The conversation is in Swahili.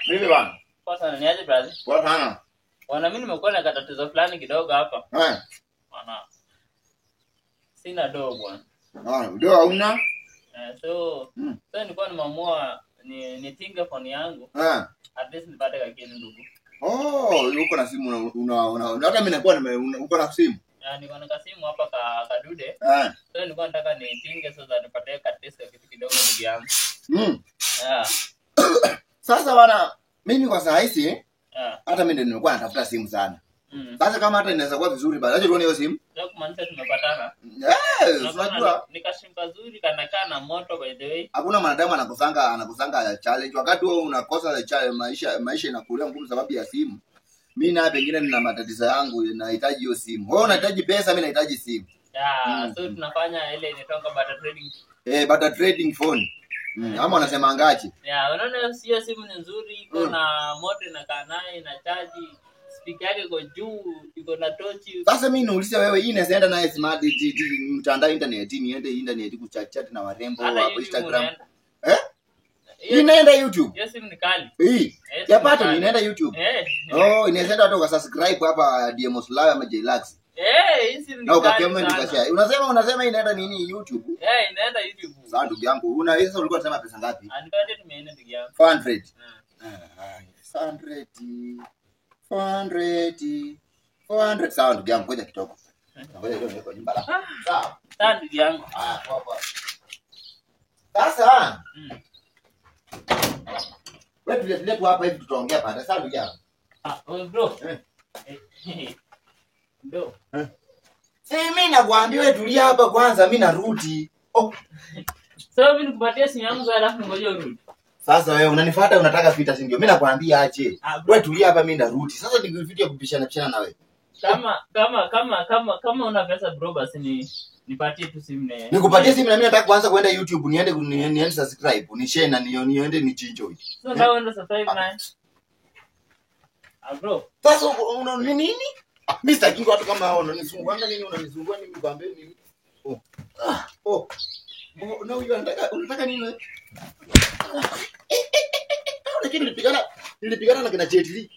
Mimi bwana. Poa sana, niaje brother? Poa sana. Bwana, mimi nimekuwa na katatizo fulani kidogo hapa. Eh. Bwana. Sina doo bwana. Ah, ndio hauna? So so nilikuwa nimeamua ni nitinge phone yangu. Eh. At least nipate kakili ndugu. Oh, uko na simu una hata mimi nakuwa uko na simu. Na niko na kasimu hapa ka kadude. Eh. So nilikuwa nataka nitinge so that nipate at least kitu kidogo ndugu yangu. Yeah. Sasa bwana, mimi kwa saa hizi Yeah. hata mimi ndio nimekuwa natafuta simu sana. Sasa kama hata inaweza kuwa vizuri basi acha tuone hiyo simu. Sio kumaanisha tumepatana. Eh, unajua Nikasimu kazuri kanakaa na moto by the way. hakuna mwanadamu anakusanga challenge. Wakati wewe unakosa challenge, maisha inakulia ngumu sababu ya simu. Mimi na pengine nina matatizo yangu, nahitaji hiyo simu. Wewe unahitaji pesa, mimi nahitaji simu. Yeah, so tunafanya ile inaitwa barter trading. Eh, barter trading phone. Ama wanasema angachi. Yeah, unaona hiyo simu ni nzuri, iko na moto inakaa naye, ina charge, speaker yake iko juu, iko na tochi. Sasa mimi niulize wewe, hii inaweza enda naye smart mtandao internet, niende internet kuchat chat na warembo Hata hapo YouTube Instagram. unaenda. Eh? Hiyo Inaenda YouTube. hiyo simu ni kali. Hii. Eh, Ya pato kali. inaenda YouTube. Eh. Oh, inaweza enda watu ukasubscribe hapa DMO Slawe ama Jlax. Eh, hii simu ni Na kali ukacomment sana. ukashare. Unasema inaenda nini YouTube? Eh, inaenda YouTube. Sasa ndugu yangu, una sasa ulikuwa unasema pesa ngapi? Anipatie tu 400 ndugu yangu. 400. 400. 400. 400. Sawa ndugu yangu, ngoja kidogo. Ngoja kidogo niko nyumba la. Sawa. Sawa ndugu yangu. Ah, poa poa. Sasa wewe tulia tu hapa hivi tutaongea baadaye. Sawa ndugu yangu. Ah, oh, bro. Eh. Bro. Si mimi nakwambia wewe tulia hapa kwanza, mimi narudi. Oh, So mimi nikupatie simu yangu alafu ngoja urudi. sasa wewe unanifuata unataka vita si ndio? Mimi nakwambia aje. Ah, bro. Wewe tulia hapa mimi narudi. Sasa ni vitu ya kupishana pishana na wewe. Kama una pesa bro, basi ni nipatie tu simu ne. Nikupatie simu na mimi nataka kuanza kwenda YouTube niende niende subscribe, ni share na niende ni enjoy. So nataka uende subscribe naye. Ah, bro. Sasa una ni nini? Mimi sitaki watu kama hao unanisumbua nini unanisumbua nini nikwambie nini? Oh. Ah, oh. Oh, na huyu unataka nini wewe? Unajua nilipigana na kina Jet Li.